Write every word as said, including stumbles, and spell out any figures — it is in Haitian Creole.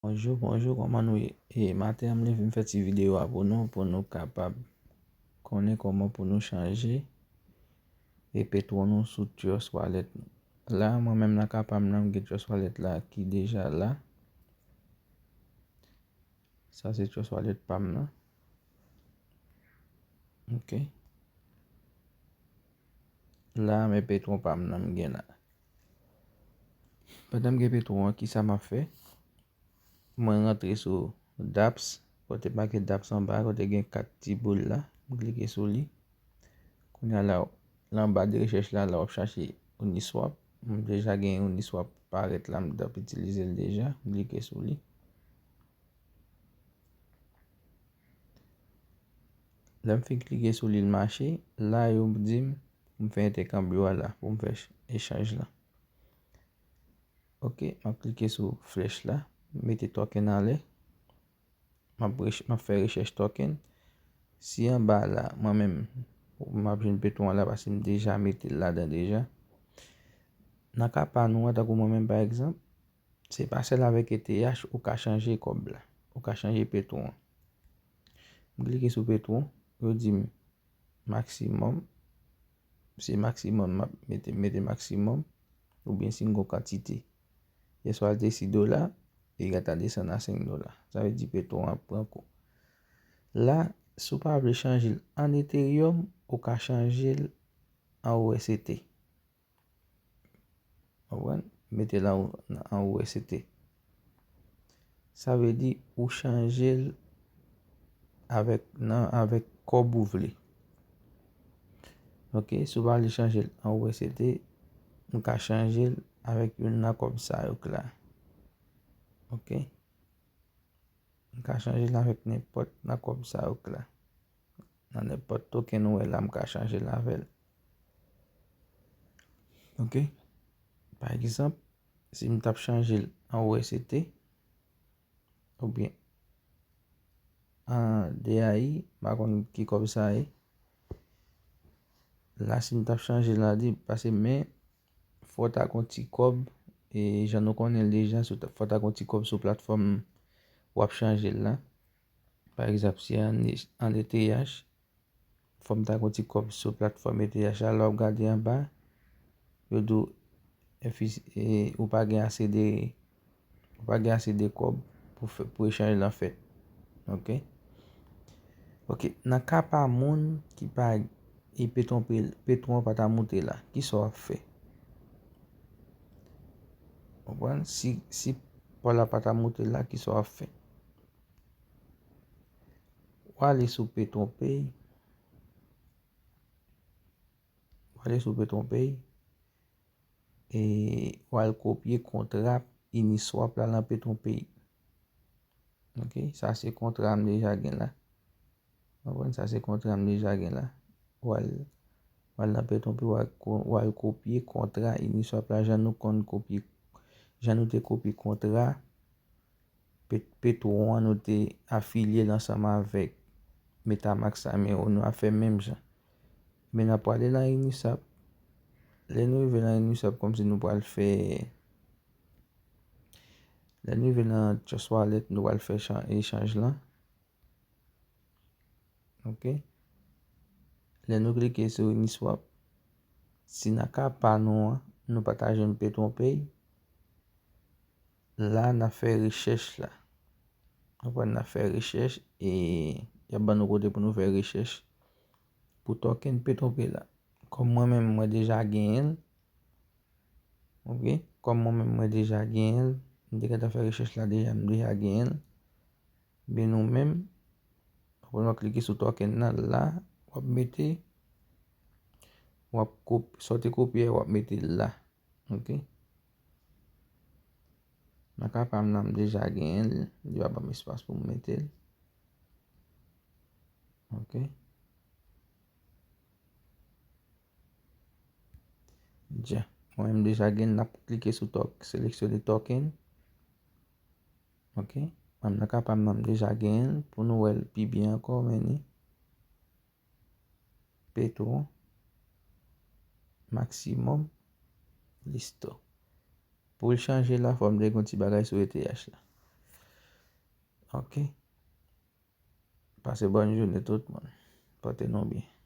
Bonjou, bonjou, kòman nou ye? E maten an, m leve m fè ti videyo a pou nou, pou nou kapab konnen kòman pou nou chanje e petwon nou sou Trust Wallet nou. La, mwen menm nan ka pa m nan, m gen Trust Wallet la ki deja la. Sa se Trust Wallet pa m nan. Ok. La, men petwon pa m nan m gen la. Pandan m gen petwon an, kisa m ap fè? Mwen rantre sou dApps, kote make dApps anba, kote gen kat ti boul la. M klike sou li. Kounye a la, anba de rechèch la, la w ap chache Uniswap. M deja gen Uniswap parèt la, m t ap itilize l deja. M klike sou li. Lè m fin klike sou li, l mache. La, yo di m pou m fè entèkanbyo a la, pou m fè ch-, echanj la. Ok, m ap klike sou flèch la, mete token anlè. M ap rech-, m ap fè rechèch token. Si anba la, mwen menm, m ap jwenn petwon an la, paske m deja mete l ladan deja. Nan ka pa nou an, tankou mwen menm, pa egzanp, se pa sèl avèk E T H ou ka chanje kòb la, ou ka chanje petwon an. M klike sou petwon, yo di m maksimòm, se maksimòm m ap mete, mete maksimòm, oubyen si m gon kantite. Yèswa l te sis dola, li gentan desann a senk dola. Sa vle di petwon an ap pran kou. La, si w pa vle chanje l an Ethereum, ou ka chanje l an U S D T. Konprann? Mete l an, an U S D T. Sa vle di ou chanje l avèk, nan, avèk kòb ou vle. Ok, si w pa vle chanje l an U S D T, ou ka chanje l avèk youn nan kòb sa yo k la. Ok? M ka chanje l avèk nenpòt nan kòb sa yo k la. Nan nenpòt token ou wè la, m ka chanje l avè l. Ok? Pa egzanp, si m t ap chanje l an U S D T, oubyen an D A I, m pa konn ki kòb sa ye. La, si m t ap chanje l la, di, pase men, fò w ta gon ti kòb, e jan nou konnen l deja, si w ta, fò w ta gon ti kòb sou platfòm w ap chanje l la. Pa egzanp, si an, an E T H, fò m ta gon ti kòb sou platfòm E T H la, lè w ap gade anba, yo di w, e, ou pa gen ase de, ou pa gen ase de kòb pou fè, pou echanj lan fèt. Ok? Ok, nan ka pa moun ki pa, e petwon, petwon pa ta moute la, kisa w ap fè? Konprann? Si, si pa w la pa ta moute la, kisa w ap fè? W ale sou Petwon Pay. W ale sou Petwon Pay. E w al kopye kontra Uniswap la nan Petwon Pay. Ok, sa se kontra m deja gen la. Konprann? Sa se kontra m deja gen la. W al, w al nan Petwon Pay, w al ko-, w al kopye kontra Uniswap la, jan nou konn kopye, jan nou te kopye kontra Pet-, Petwon an, nou te afilye l ansanm avèk Metamask sa, men nou ap fè menm jan. Men n ap prale nan Uniswap. Lè nou rive nan Uniswap, kòmsi nou pral fè, lè nou rive nan Trust Wallet, nou pral fè chan-, echanj lan. Ok. Lè nou klike sou Uniswap, si nan ka pa nou an, nou pa ta jwenn Petwon Pay, la n ap fè rechèch la. Konprann, n ap fè rechèch e y ap ban nou kote pou nou fè rechèch pou token Petwon Pay la. Kòm mwen menm, mwen deja genyen l, ok, kòm mwen menm, mwen deja genyen l, m te gentan fè rechèch la deja, m deja genyen l. Men nou menm, apre w klike sou token nan la, w ap mete, w ap kop-, sa w te kopye a, w ap mete l la. Ok. Nan ka pa m nan, m deja genyen l, li pa ban m espas pou m mete l. Ok. Dja. Mwen menm deja gen, n ap klike sou tok-, seleksyone token. Ok. Mwen nan ka pa m nan, m deja gen l. Pou nou wè l pi byen ankò, men ni Petwon, maksimòm, listo. Pou l chanje la, fò m te gen yon ti bagay sou E T H la. Ok. Pase bòn jounen tout moun. Pote nou byen.